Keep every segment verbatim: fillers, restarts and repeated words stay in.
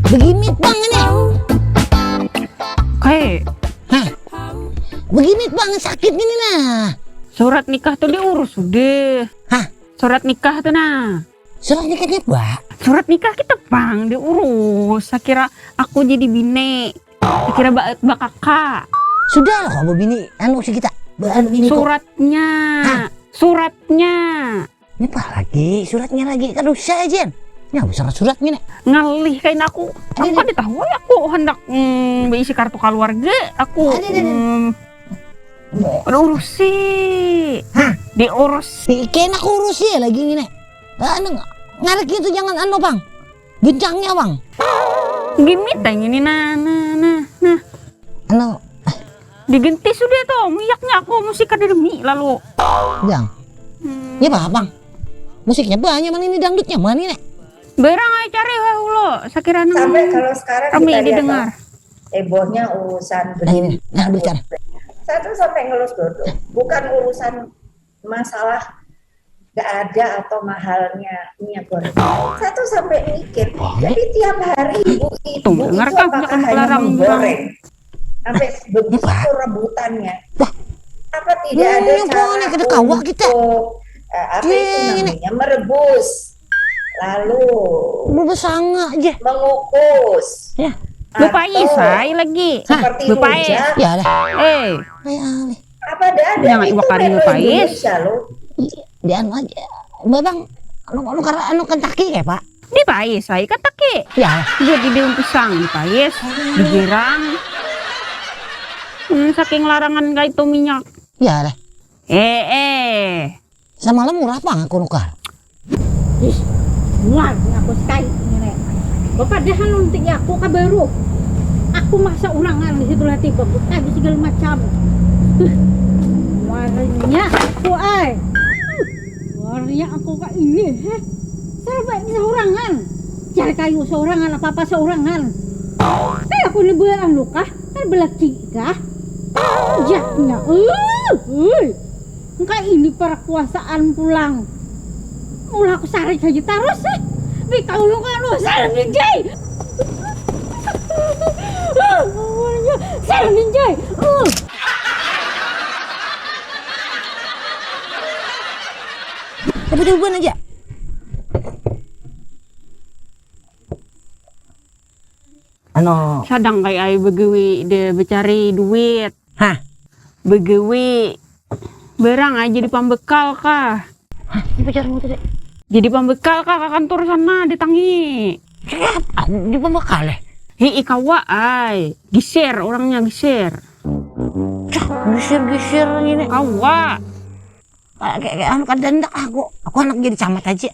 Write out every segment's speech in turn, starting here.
Begini bang ini. Kayak Hah? Begini bang sakit gini nah. Surat nikah tuh diurus sudah. Hah? Surat nikah tuh nah. Surat nikahnya apa? Surat nikah kita bang diurus. Sakira aku jadi bini. Sakira ba bakaka. Sudah lah kau bini anu si kita. Anu ini kok. Suratnya. Hah? Suratnya. Ini apa lagi? Suratnya lagi. Kada usah aja. Ini apa surat-surat gini? Ngalih kain aku. Aku kada tahu ya aku hendak mm, beisi kartu keluarga. Aku mm, urusi. Hah? Diurus. Kain aku urusi ya lagi gini. Anu, ngarik itu jangan anu bang. Guncangnya bang. Gimit aja ini nah nah nah nah. Anu, Digenti sudah tuh minyaknya aku musik kada demi lalu. Yang. Hmm. Ya apa bang? Musiknya banyak mana ini dangdutnya mana ini? Barang aja cari wah ulo sakirana. Sampai kalau sekarang kami kita didengar. Lihat, hebohnya urusan nah, ini. Nah, bicara. Satu sampai ngelus dulu. Bukan urusan masalah gak ada atau mahalnya minyak goreng. Satu sampai mikir, jadi tiap hari ibu itu apakah hanya menggoreng? Sampai begitu rebutannya. Apa tidak ada cara untuk uh, apa itu namanya merebus? Lalu bersanga aja mengukus. Ya. Bepais ay lagi. Seperti rujak. Ya lah. Eh. Ay alih. Apa ada ada? Yang iwak kari bepais. Di anu aja. Babang anu anu kara anu Kentucky ya, Pak? Di pais ai Kentucky. Ya. Jadi daun pisang di pais, di girang. Hmm, saking larangan kayak itu minyak. Ya lah. Eh, eh. Samalam murah apa aku nukar? Ih, muar aku sekali ini. Bapak dah nanti aku kabaru. Aku masa urangan di situ lah tiba buka di segala macam. Warnanya aku ay. Warnanya aku kak ini heh. Serba ini seorangan. Cari kayu seorangan apa apa seorangan. Kayak aku ini bulan luka kan belaki kah? Jaknya. Uh, uh. Engka ini perkuasaan pulang. Mula aku sarik haja tarus eh. Bikau lu kanu salam ninjai. Salam ninjai. Uh. Apa jawaban aja? Ano. Sadang kai ai begawi de becari duit. Hah? Begawi barang ai jadi pambekal kah? Hah? Apa caramu tadi? Jadi pambekal kah ka kantor sana di tangi. Kenapa? Aku di pambekal eh? Hii kawa ai. Giser orangnya giser. Cah, giser-giser ini. Kawa. Kayak kayak anu kada handak aku. Aku anak jadi camat aja.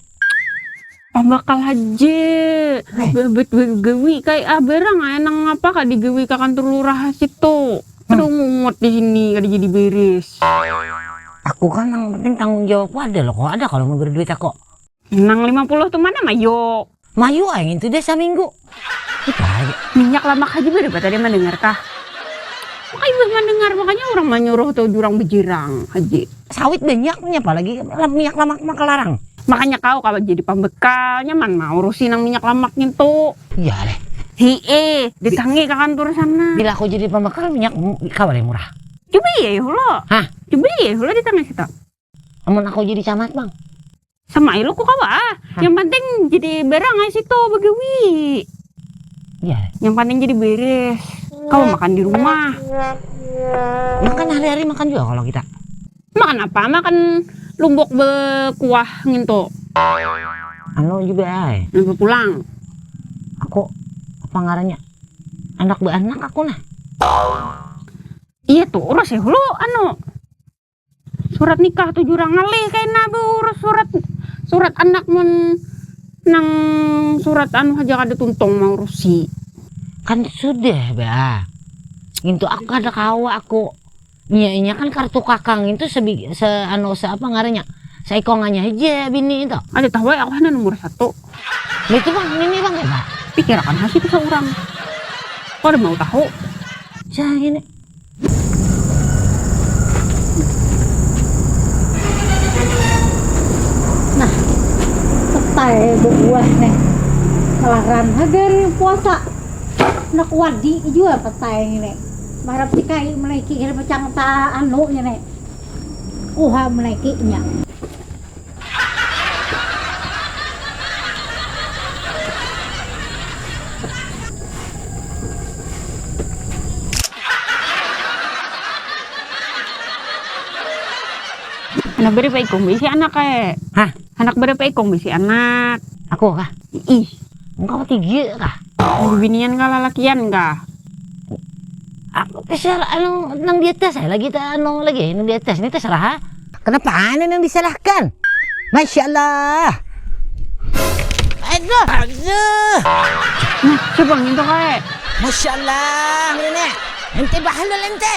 Pambakal haja. Bebet begawi kayak ah barang ah nang apa kah digawi ka kantor lurah situ. Aduh ngungut di sini kada jadi beres. Aku kan nang penting tanggung jawabku ada loh kok ada kalau mau berduit aku. Nang lima puluh tu mana mayu. Mayu ai ngintu dah saminggu. Ih, bahaya. Minyak lamak haji baru tadi mendengar kah? Makanya bah mendengar makanya orang menyuruh tuh jurang bejirang haji. Sawit banyak punya apalagi minyak lamak maka larang. Makanya kau kalau jadi pembekal nyaman mau urusi nang minyak lamak ngintu. Iya deh. Hi eh, ditangi ke kantor sana. Bila aku jadi pembekal minyak kau boleh murah. Coba iya ya lo. Hah? Coba iya ya lo ditangi kita. Amun aku jadi camat bang. Sama ai lo ku kawa ah. Yang penting jadi barang ai situ bagawi. Iya. Yang penting jadi beres. Kawa makan di rumah. Makan hari-hari makan juga kalau kita. Makan apa? Makan lumbuk bekuah ngintu. Anu juga ai. Lumbuk pulang. Aku apa ngarannya? Anak beranak aku nah. Iya tuh, urus ya lo anu. Surat nikah tu jurang ngalih kaina beurus surat surat anak mun nang surat anu haja kada tuntung maurusi. Kan sudah bah. Ngintu aku kada kawa aku. Inya inya kan kartu kakang itu sebi se anu se apa ngarannya seikongannya haja bini itu. Kada tahu aku hana nomor satu. Itu bang ini bang ya bang. Pikirakan hasil seorang. Kau ada mau tahu? Saya ini Nah, petai buah nih. Laran hagar puasa. Nak wadi jua patai ngini. Marap si kai menaiki kira pacang ta anu ngini. Kuha menaikinya. Anak berapa ikung bisi anak kae? Hah? Anak berapa ikung bisi anak? Aku kah? Ih. Engkau tiga kah? Binian kah lalakian kah? Aku terserah anu nang di atas saya lagi ta anu lagi nang di atas ini terserah. Kenapa anu yang disalahkan? Masya Allah. Aduh, aduh. Nah, siapa yang itu kae? Masya Allah, ini. Ente bahalul ente.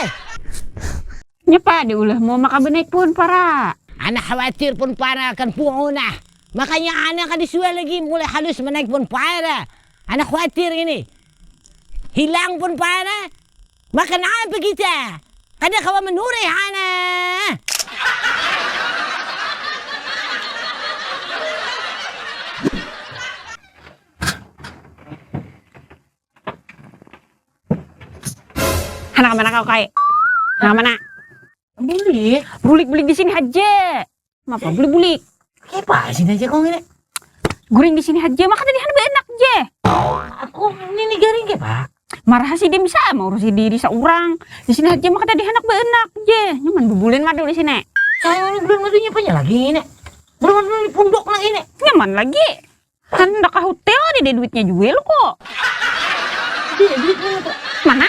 Nyapa diulah mau maka benaik pohon para. Anak khawatir pohon para akan punah. Makanya anak kada suah lagi mulai halus menaik pohon para. Anak khawatir ini. Hilang pohon para. Makan apa kita? Kada kawa menurih anak. Anak mana kau kai? Anak mana? Bulik. Bulik-bulik di sini haja. Kenapa bulik-bulik? Kayak apa sih aja kau ini? Guring di sini haja, maka tadi hana beenak je. Aku ini nih garing kayak apa? Marah sih dia bisa mau urusi diri seorang. Di sini haja maka tadi hana beenak je. Nyaman bebulin madu di sini. Saya ini bulan madunya apa lagi ini? Bulan madu di pundok lagi ini. Nyaman lagi. Kan udah ke hotel ada deh duitnya jual kok. Ada duitnya apa? Mana?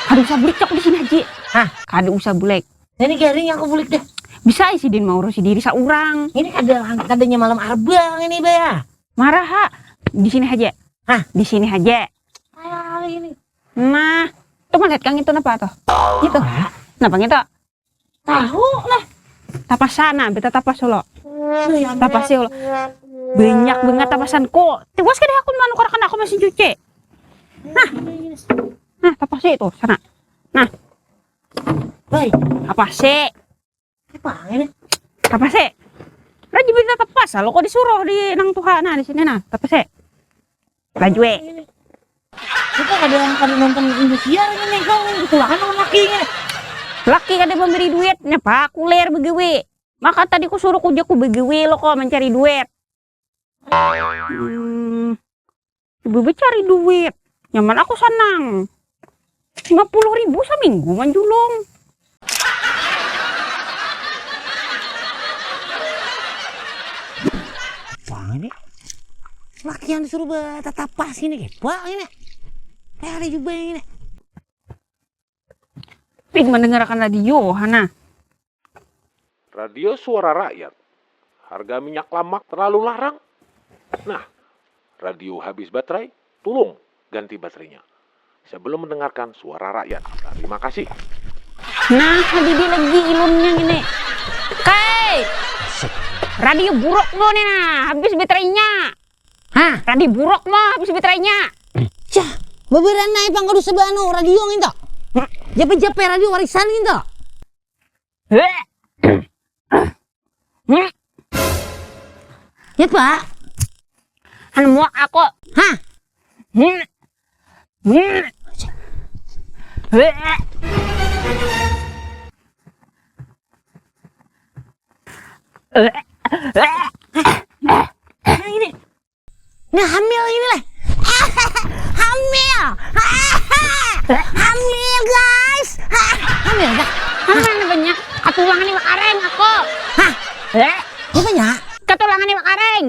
Kada usah bulik aku di sini haji. Hah? Kada usah bulik. Nah, ini garing aku bulik dah. Bisa isi din mau urusi diri seorang. Ini kada kadanya malam arbang ini bah. Marah ha. Di sini aja. Hah? Di sini aja. Kayak ini. Nah, tuh melihat kang itu napa tuh? Itu. Napa gitu? Tahu lah. Tapasan nah, beta tapas dulu. Tapas dulu. Banyak banget tapasan kok. Tiwas kada aku manukar kena aku mesin cuci. Nah. Nah, tapasi itu sana. Nah. Baik. Tapasi. Apa ini? Tapasi. Raja beta tapas, lo kok disuruh di nang tuha nah di sini nah. Tapasi. Laju eh. Kita ada yang kada nonton Indosiar ini kau ini kulangan sama laki ini. Laki kada memberi duit, nyapa kuler begawe. Maka tadi ku suruh kuja ku begawe lo kok mencari duit. Hmm, ibu cari duit. Nyaman aku senang. Lima puluh ribu seminggu manjulung. Wah ini laki yang disuruh bertatap pas ini kepa ini. Kayak ada juga ini. Pin mendengarkan radio, Hana. Radio Suara Rakyat. Harga minyak lamak terlalu larang. Nah, radio habis baterai, tulung ganti baterainya. Sebelum mendengarkan suara rakyat. Terima kasih. Nah, Habibi lagi ilunnya gini. Kai! Radio buruk lo nih nah, habis baterainya. Hah? Radio buruk mah habis baterainya. Cah, beberan naik pangkadu sebanu radio nginto. Jape-jape radio warisan nginto. Ya, Pak. Anu muak aku. Hah? Nah, ini. Nah, hamil ini lah. Hamil. Hamil, guys. Hamil kah? Hamil banyak. Ketulangan iwak areng aku. Hah? Eh? Apanya? Ketulangan iwak areng.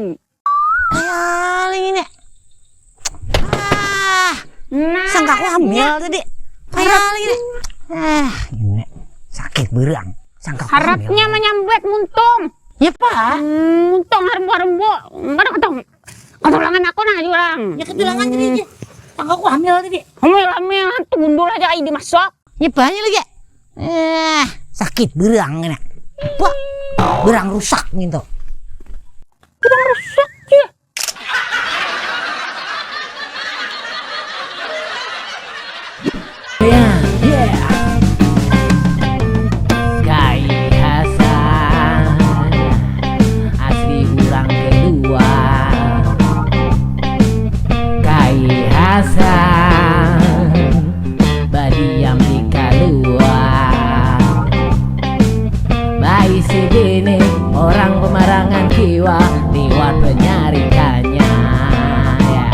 Kayak ini. Ah, nah, sangka aku hamil tadi. Kayak ini. Ah, ini sakit berang. Sangka aku hamil. Harapnya menyambut muntung. Ya, Pak. Hmm, muntung harembo-harembo. Kada ketemu. Ketulangan aku nah jurang. Ya ketulangan tadi aja. Tangga aku hamil tadi. Hamil hamil hantu gundul aja ai dimasuk. Ya banyak lagi. Eh, sakit berang kena. Wah, berang rusak gitu. Berang rusak ya. Ya, ya. Kai Hasan asli urang kedua. Hasan badiam di kaluar, baisi bini orang pemarangan kiwa liwat penyarikannya. Ya.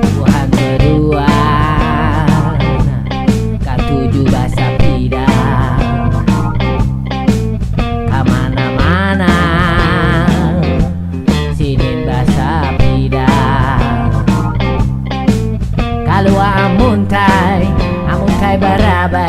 Tuhan berdua, katuju basapida kamana-mana. Sidin basapida kalua amuntai, amuntai baraba